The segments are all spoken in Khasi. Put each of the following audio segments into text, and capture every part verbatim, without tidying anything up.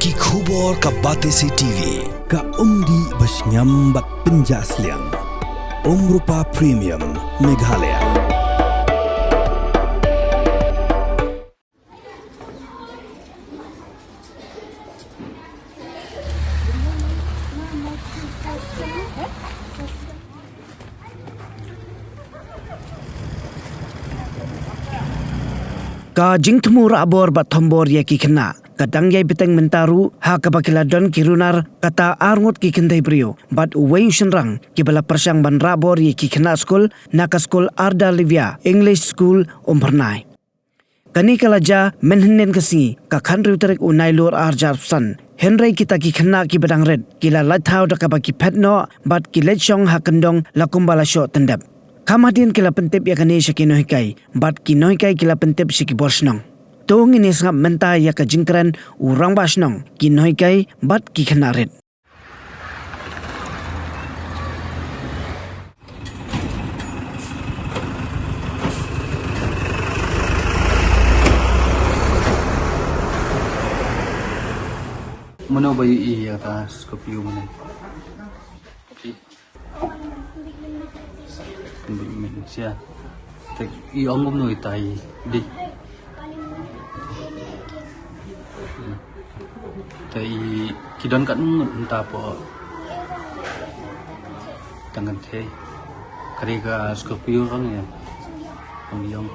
Ki khubor ka Batesi T V, ka umdih ba shngiam bad pynjah sliang. Umrupa Premium, Meghalaya. Ka jingthmu rahbor bad thombor ïa ki khynnah ka dang ïai bteng mynta ruh, ha kaba ki la don ki runar kata arngut ki kynthei briew bad uwei u shynrang, kiba la pyrshang ban rahbor ïa ki khynnah skul na ka skul Arda Livia English School, Umphyrnai. Kane ka la jia mynhynnin ka sngi, ka khathynriew tarik u Nailur arhajar arphew san. Hynrei kita ki khynnah kiba dang rit ki la lait thaw da kaba ki phet noh bad ki leit shong ha kyndong la kumba la shoh tyndep. Kham hadien ki la pyntip ïa kane sha ki nonghikai bad ki nonghikai ki la pyntip sha ki bor shnong. To ngin ïa sngap mynta ïa ka jingkren u rangbah shnong, ki nonghikai bad ki khynnah rit. Mano ba ïohi ïa ka Scorpio mano? Sia. Te i ong kumno ita i dik. Te i ki don katno ngut mynta hapoh tang kynthei. Ka dei ka Scorpio ka ong ïa. Ong ïong.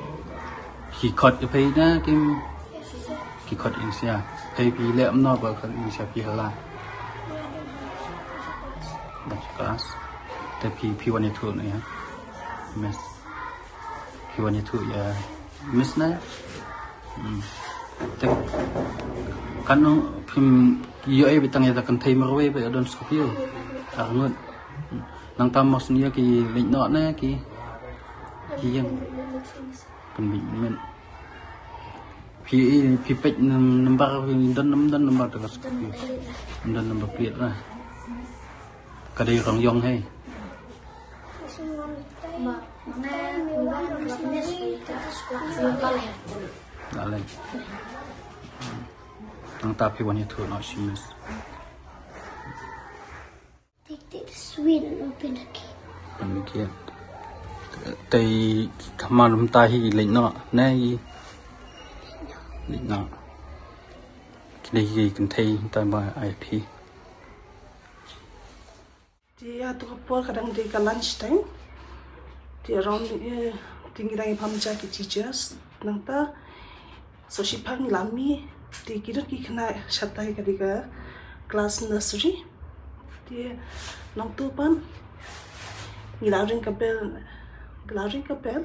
Ki khot ïa phi na kim. Ki khot ïing sia. Phi phi leh kumno ba khot ïing sia phi hala. Dang sha klas. Te phi phi wan ïathuh na ïa Miss. Phi wan ïathuh ïa Miss na. Hmm. Te katno phim ïoh ei ba tang ïa ka kynthei marwei ba ïa don Scorpio. Arngut. Nangta mos ïa ki leit noh na ki. Ki ïeng. Pynbeit mynmiet. Phi, phi peit num-, number, phi don num-, don number te ka Scorpio. Don number plate na. Ka dei rong ïong hei. Nalai. Nangta phi wan ïathuh noh sha Miss. Take, take the sweet and open the cake. Open the cake. Te ka mar mynta hi leit noh ne i. Leit noh. Kine hi kynthei mynta ba ai phi. Te ïa tu ka por ka dang dei ka lunch time. Te around, eh, te ngi dang ïa pam ja ki teachers. Nangta So shi phang ngi la mih, te ki don ki khynnah shatai ka dei ka class nursery. Te nangtu pat ngi la ring ka bell, ngi la ring ka bell.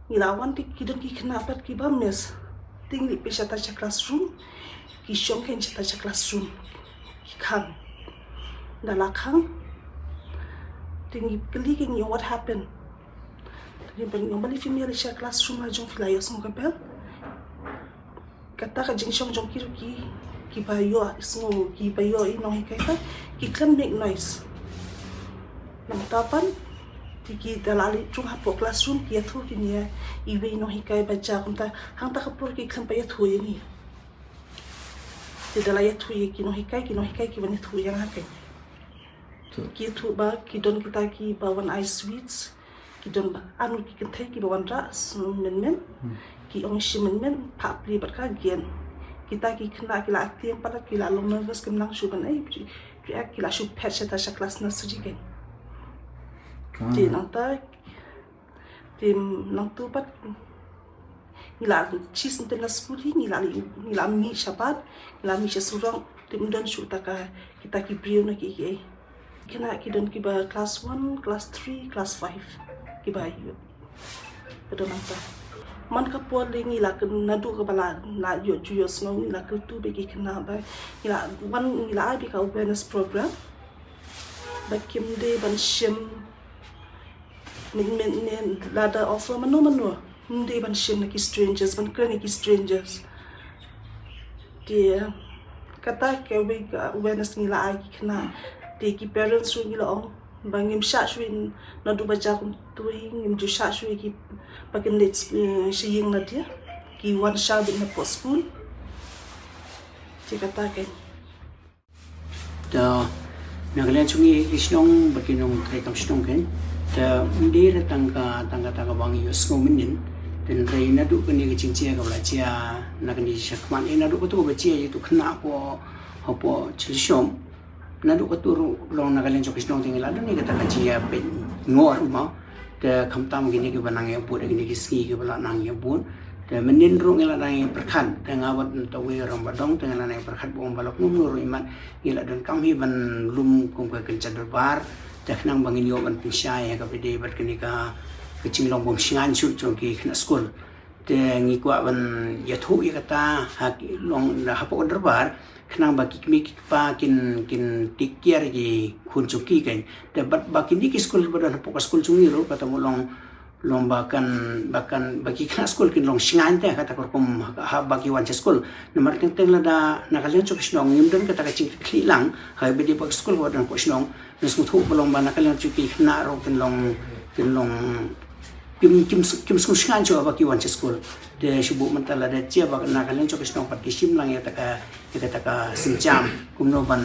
Ngi la wan te ki don ki khynnah pat kiba miss. Te ngi leit peit shatai sha classroom, ki shong kein shatai sha classroom. Ki khang. Da la khang. Te ngi kylli kein ïa what happened. Te ngi ban ong balei phim ïaleit sha classroom la jong phi la ïohsngew ka bell. Kata ka jingshong jong ki ruh ki, kiba ïohsngew, kiba ïoh i nonghikai pat, ki khlem make noise. Nangta pat, te ki da la leit rung hapoh classroom, ki ïathuh kein ïa iwei i nonghikai ba jia kumta, hangta ka por ki khlem pat ïathuh ïa ngi. Te da la ïathuh ïa ki nonghikai, ki nonghikai ki wan ïathuh ïa nga kein. Ki ïathuh ba ki don kita kiba wan ai sweets, ki don ba arngut ki kynthei kiba wanrah, s-, mynmiet, ki ong shim mynmiet, phah plie bad ka gen. Kita ki khynnah ki la tieng palat, ki la long nervous, kim nang shuh ban ai, react, ki la shu phet shatai sha class nursery kein. Te nangta, te nangtu pat ngi la shu sngewthuh na skul hi, ngi la, ngi la mih shabar, ngi la mih sha surok, te ym don shuh ta ka, kita ki briew na kiei kiei. Khynnah ki don kiba class one, class three, class five. Kiba ïoh. Ka don nangta. Man ka por lei ngi la kyn-, naduh kaba la, la ïoh ju ïohsngew ngi la kyntu ba ki khynnah ba ngi la wan ngi la ai ba ka awareness program. Ba kim dei ban shim mynmiet ne lada offer mano mano. Ym dei ban shim na ki strangers, ban kren na ki strangers. Te kata kawei ka awareness ngi la ai ki khynnah. Te ki parents ruh ngi la ong ba ngim shah shuh naduh ba jia kumto hi, ngim ju shah shuh ki ba kin leit, eh, sha ïing nadia. Ki wan sha beit napoh skul. Te na ka liang jong ngi ki shnong bad ki nongtrei kam shnong kan, te ym dei re tang ka, tang ka, tang ka ba ngi ïohsngew mynnin. Te hynrei naduh kane ka jingjia kaba la jia na kane shakhmat, eh, naduh kato kaba jia ïa uto u khynnah hapoh, hapoh Jylishom, naduh kato ruh long na ka liang jong ki shnong te ngi la don ïa kata ka jingïapeit ngor mo. Te khamtam kine kiba nang ïa bud, kine ki sngi kiba la nang ïa bud. Te mynnin ruh ngi la nang ïa pyrkhat, te nga bad uta uwei u rangbah dong te ngi la nang ïa pyrkhat ba ong ba lok num ruh imat ngi la donkam hi ban lum kum ka kynja dorbar. Te khnang ba ngin ïoh ban pynshai ha kaba ïadei bad kane ka, ka jinglong bym shngaiñ shuh jong ki khynnah skul. Te ngi kwah ban ïathuh ïa kata ha ki long na hapoh ka dorbar, khnang ba ki kmie ki kpa kin, kin take care ïa ki khun jong ki kan. Te bad ba kine ki skul ba don hapoh ka skul jong ngi ruh kata mo long, long ba kan, ba kan, ba ki khynnah skul kin long shngaiñ te kata ka rukom ha, ha ba ki wan sha skul. Namar teng teng lada na ka liang jong ka shnong ngim don kata ka jingkitkhlieh lang ha kaba ïadei bad ka skul ba don hapoh shnong, ngi sngewthuh ba long ba na ka liang jong ki khynnah ruh kin long, kin long kim, kim, kim sngewshngaiñ shuh ba ki wan sha skul. Te shu buh mynta lada jia ba na ka liang jong ka shnong pat ki shim lang ïa kata ka, ïa kata ka sienjam kumno ban,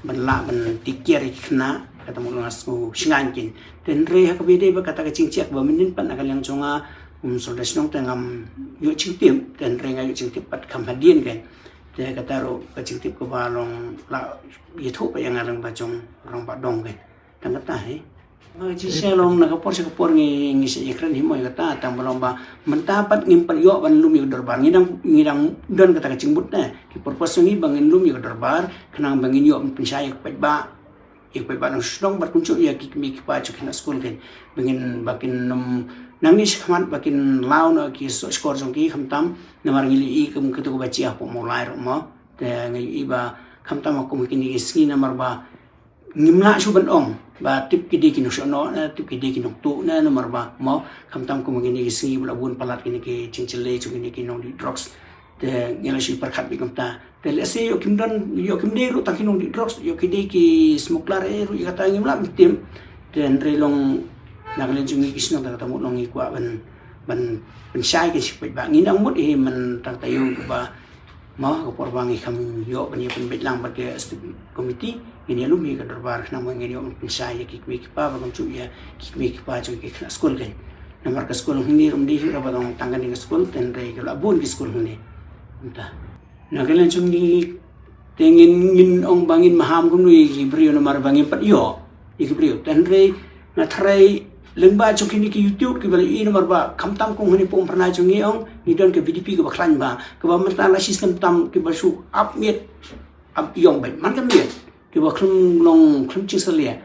ban lah ban take care ïa ki khynnah, kata mo long nga sngewshngaiñ kein. Te hynrei ha kaba ïadei bad kata ka jingcheck ba mynnin pat na ka liang jong nga kum u sordar shnong te ngam ïoh jingtip, te hynrei nga ïoh jingtip pat kham hadien kein. Te kata ruh ka jingtip kaba long la ïathuh pat ïa nga lyngba jong u rangbah dong kein. Tang kata hi. Nga jingshisha long na ka por sha ka por ngi, ngi sa ïakren hi mo ïa kata, tang ba long ba mynta pat ngim pat ïoh ban lum ïa ka dorbar. Ngi dang, ngi dang don kata ka jingmut ne. Ki purpose jong ngi ba ngin lum ïa ka dorbar khnang ba ngin ïoh ban pynshai ïa ka paidbah, ïa ka paidbah nong shnong bad kumjuh ïa ki kmie ki kpa jong ki khynnah skul kein. Ba ngin, ba kin nym nangne shakhmat ba kin law noh ki soh shkor jong ki khamtam. Namar ngi la ïohi kum kito kiba jia hapoh Mawlai ruh mo. Te nga ïohi ba khamtam ha kum kine ki sngi namar ba ngim lah shuh ban ong ba tip ki dei ki nongshong noh ne, tip ki dei ki nongtuh ne, namar ba mo khamtam kum kine ki sngi ba la bun palat kine ki jingjyllei jong kine ki nongdih drugs. Te ngi la shu pyrkhat beit kumta. Te lehse ïoh kim don, ïoh kim dei ruh tang ki nongdih drugs, ïoh ki dei ki smuggler eh ruh ïa kata ngim lah ban tip. Te hynrei long na ka liang jong ngi ki shnong te kata mut long ngi kwah ban, ban pynshai ki shu paidbah. Ngi dang mut hi man tang taïew kaba mo ka por ba ngi kham ïoh ban ïa pynbeit lang bad ka executive committee, ngin ïa lum hi ka dorbar khnang ba ngin ïoh ban pynshai ïa ki kmie ki kpa ba kumjuh ïa ki kmie ki kpa jong ki khynnah skul kein. Namar ka skul hangne ruh ym dei hi ruh ba long tang kane ka skul, te hynrei ka la bun ki skul hangne. Mynta na ka liang jong ngi te ngin, ngin ong ba ngin maham kumno ïa ki briew namar ba ngim pat ïoh ïa ki briew. Te hynrei nga tharai lyngba jong kine ki YouTube kiba la ïohi namar ba khamtam kum hangne Poh Umphyrnai jong ngi ong ngi don ka VDP kaba khlaiñ bha, kaba mynta la shisnem tam kiba shu ap miet ap ïong beit man ka miet kiba khlem long khlem jingsalia.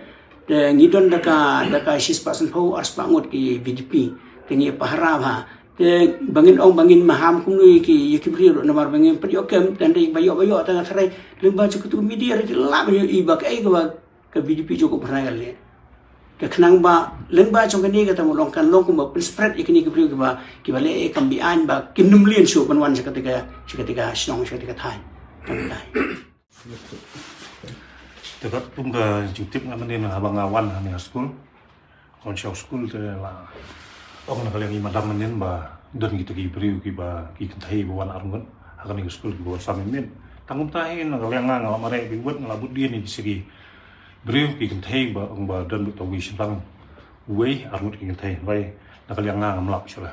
Te ngi don da ka, da ka shispah sanphew arspah ngut ki VDP. Te ngi pahara bha. Te ba ngin ong ba ngin maham kumno ïa ki, ïa ki briew ruh namar ba ngim pat ïoh kem, te hynrei ba ïoh, ba ïoh te nga tharai lyngba jong kito ki media ruh ki lah ban ïohi ba kaei kaba ka VDP jong ka Umphyrnai ka leh. Te khnang ba lyngba jong kane kata mut long kan long kumba pynspread ïa kine ki briew kiba, kiba leh kam be-aiñ ba kin nym lien shuh ban wan sha kata ka, sha kata ka shnong, sha kata ka thaiñ. Tang kata. Te katkum ka jingtip nga mynnin haba nga wan hangne ha skul. Wan sha skul te la ong na ka liang i madam mynnin ba don kita ki briew kiba ki kynthei ba wan arngut ha kane ka skul kiba wan sam miet. Tang kumta hi na ka liang nga, nga la mareh beit, nga la bud dien ïa ki sa ki briew ki kynthei ba ong ba don beit uwei shynrang, uwei arngut ki kynthei. Bai na ka liang nga ngam lap shuh la.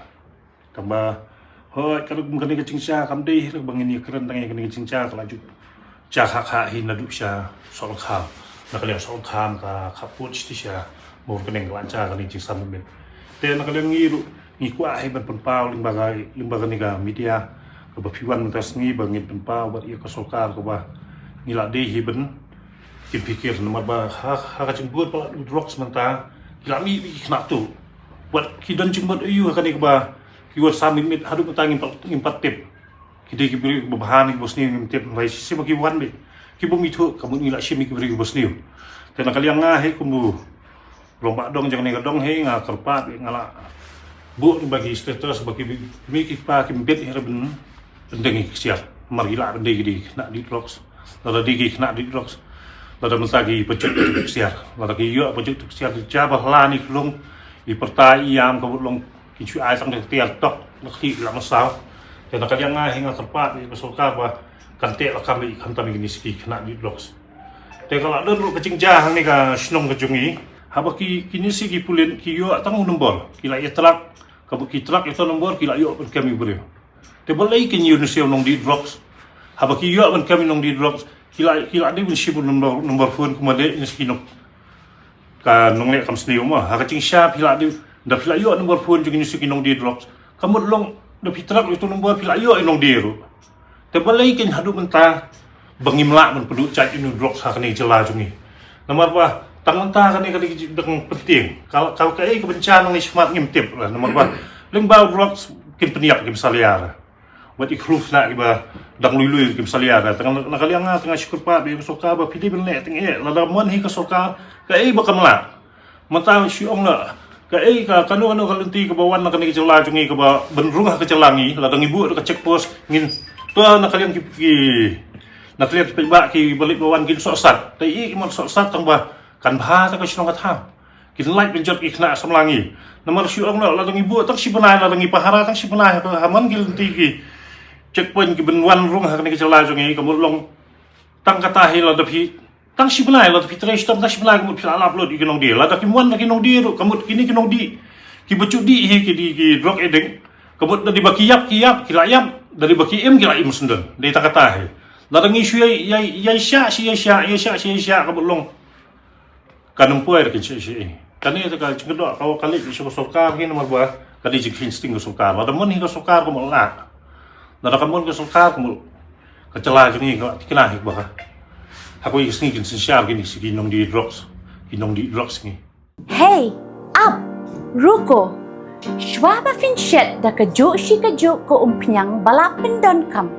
Tang ba hooid, ka rukom kane ka jingshisha kam dei hi ruh ba ngin ïakren tang ïa kane ka jingshisha, ka la ju jia kha kha hi naduh sha Sohryngkham. Na ka liang Sohryngkham ka khappud shisha Mawryngkneng ka la jia kane ka jingsam miet. Te na ka liang ngi ruh ngi kwah hi ban pynpaw lyngba ka, lyngba kane ka media kaba phi wan mynta sngi ba ngin pynpaw bad ïa ka sorkar kaba ngi la dei hi ban kin pyrkhat namar ba ha, ha ka jingbud palat u drugs mynta ki la mih beit ki khynnah tuh. Wat ki don jingmut aïu ha kane kaba ki wan sam miet haduh mynta ngim pat, ngim pat tip. Ki dei ki briew kiba bha ne kiba sniew ngim tip, hynrei shisha ba ki wan beit ki bym ithuh, ka mut ngi la shim ïa ki briew kiba sniew. Te na ka liang nga hi kum u rangbah dong jong kane ka dong hi nga kyrpad, nga la buh lyngba ki status ba ki kmie ki kpa kim bit hi ruh ban pyndeng ïa ki ksiar. Namar ki lah ban dei ki dei ki khynnah dih drugs. Lada dei ki khynnah dih drugs, lada mynta ki pynjot ïa ki ksiar, lada ki ïoh pynjot ïa ki ksiar, ki jia ba hla ne ki long, i pyrta i ïam ka mut long ki shu ai tang da ka tiar tok, da ka khlieh la masaw. Te na ka liang nga hi nga kyrpad ïa ka sorkar ba kan teh lakam ïa i khamtam ïa kine ki khynnah dih drugs. Te ka la don ruh ka jingjia hangne ka shnong ka jong ngi. Haba ki, kine ki pulit ki ïoh tang u nombor, ki la ïa track, kaba ki track ïa uto u nombor ki la ïoh ban kem ïa u briew. Te balei kin ïoh na u nongdih drugs? Haba ki ïoh ban kem ïa u nongdih drugs, ki la, ki la dei ban shim u nombor, nombor phone kumba dei na ki nong, ka nongleh kam sniew mo. Ha ka jingshisha phi la dei, da phi la ïoh nombor phone jong kine ki nongdih drugs, ka mut long da phi track ïa uto u nombor phi la ïoh ïa u nongdih ruh. Te balei kin haduh mynta ba ngim lah ban pynduh jait ïa u drugs ha kane ka jylla jong ngi? Namar ba tang mynta kane ka dei ka jingpyntieng. Ka, ka, kaei ka bynta nangne shakhmat ngim tip lah. Namar ba lyngba u drugs kin pynïap, kin salia. Wat i khluf na kiba dang lui lui kin salia. Tang na ka liang nga tang nga shu kyrpad ïa ka sorkar ba phi dei ban leh tang eh. Lada mon hi ka sorkar, kaei ba kam lah? Mynta shu ong na kaei ka, kano kano ka lynti kaba wan na kane ka jylla jong ngi kaba ban rung ha ka jylla ngi, lada ngi buh da ka check post ngin, to na ka liang ki, ki, na ka liang ki paidbah kiba leit ba wan kin sohsat. Te i ki mon sohsat tang ba kan bha ta ka shnong ka thaw. Kin lait ban jot ki khynnah samla ngi. Namar shu ong na lada ngi buh tang shi bnai, lada ngi pahara tang shi bnai ha, ha man ki lynti ki checkpoint kiban wan rung ha kane ka jylla jong ngi, ka mut long tang kata hi lada phi tang shi bnai, lada phi trei shitom tang shi bnai ka mut phi la lap lut ïa ki nongdih. Lada kim wan da ki nongdih ruh ka mut kine ki nongdih kiba ju dih hi ki dei ki drug addict. Ka mut da dei ba ki ïap ki ïap, ki la ïap, da dei ba ki im ki la im syndon. Dei tang kata hi. Lada ngi shu ïai, ïai, ïai shah shi ïai shah, ïai shah shi ïai shah, ka mut long ka nongpoi ruh kin shah shi. Kane te ka jingkyndoh ka, ka leit sha ka sorkar hi namar ba ka dei jingkheiñ sting ka sorkar. Lada mon hi ka sorkar ka mut lah. Lada ka mon ka sorkar ka mut ka jylla jong ngi ka thikna hi ba ka, ha kawei ka sngi kin synshar kine ki nongdih drugs, ki nongdih drugs ngi. Hei, ap, ruko. Shuwa ba phin shet da kajuh shi kajuh ka umphniang ba la pyndonkam,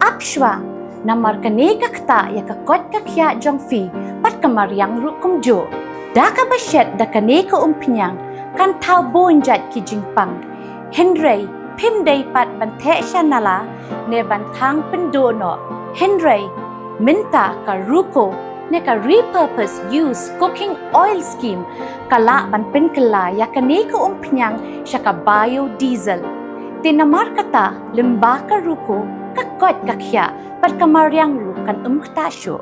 ap shuwa, namar kane ka ktah ïa ka koit ka khiah jong phi bad ka mariang ruh kumjuh. Da kaba shet da kane ka umphniang kan thaw bun jait ki jingpang. Hynrei phim dei pat ban theh sha nala ne ban thang pynduh noh. Hynrei mynta ka ruko ne ka repurpose use cooking oil scheme ka lah ban pynkylla ïa kane ka umphniang sha ka biodiesel. Te namar kata lyngba ka ruko ka koit ka khiah bad ka mariang ruh kan ym ktah shuh.